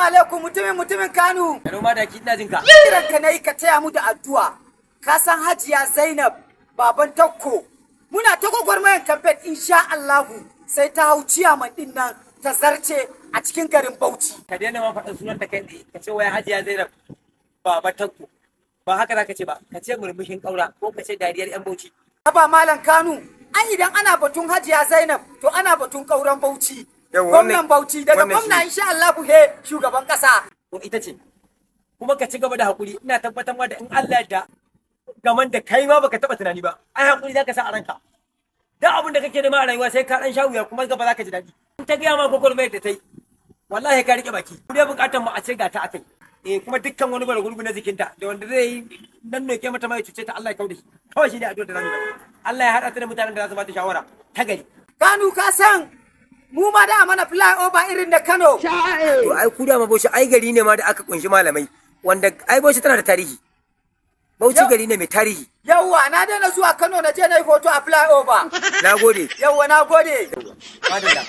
alaikum, mutumin Kano. Kano ma da ki, ina jin ka. Kiran ka nayi ka taya mu da addu'a. Ka san Hajiya Zainab Baban Takko. Muna ta gwagwarmayan kamfen, insha Allahu sai ta hau ciyaman din nan ta zarce a cikin garin Bauchi. Ka daina ma faɗin sunan ta kai tsaye, ka ce wai Hajiya Zainab Baba Tanko. Ba haka za ka ce ba, ka ce murmushin ƙaura ko ka ce dariyar 'yan Bauchi. Haba Malam Kanu, ai idan ana batun Hajiya Zainab to ana batun ƙauren Bauchi. Yawwa, Gwamnan Bauchi daga wannan gwamna insha Allahu he shugaban ƙasa. To ita ce. Kuma ka ci gaba da hakuri, ina tabbatar ma da in Allah ya gaman da kai ma baka taba tunani ba. Ai hakuri zaka sa a ranka. Duk abin da kake nema a rayuwa sai ka dan sha wuya, kuma gaba zaka ji daɗi. In ta gaya ma gwagwarmayar da ta yi, wallahi ka rike baki. Ku dai bukatar mu a ce ga ta akai. Eh, kuma dukkan wani bara gurgu na jikinta da wanda zai yi nan noke mata mai cuce ta, Allah ya kauda shi. Kawai shi ne addu'ar da zamu yi. Allah ya haɗa ta da mutanen da za su bata shawara ta gari. Kanu, ka san mu ma da mana flyover irin na Kano. To ai ku da ma Bauchi ai gari ne ma da aka kunshi malamai, wanda ai Bauchi tana da tarihi. Bauchi gari ne mai tarihi. Yawwa, na daina zuwa Kano na je na yi hoto a flyover. Na gode. Yawwa, na gode. Madalla.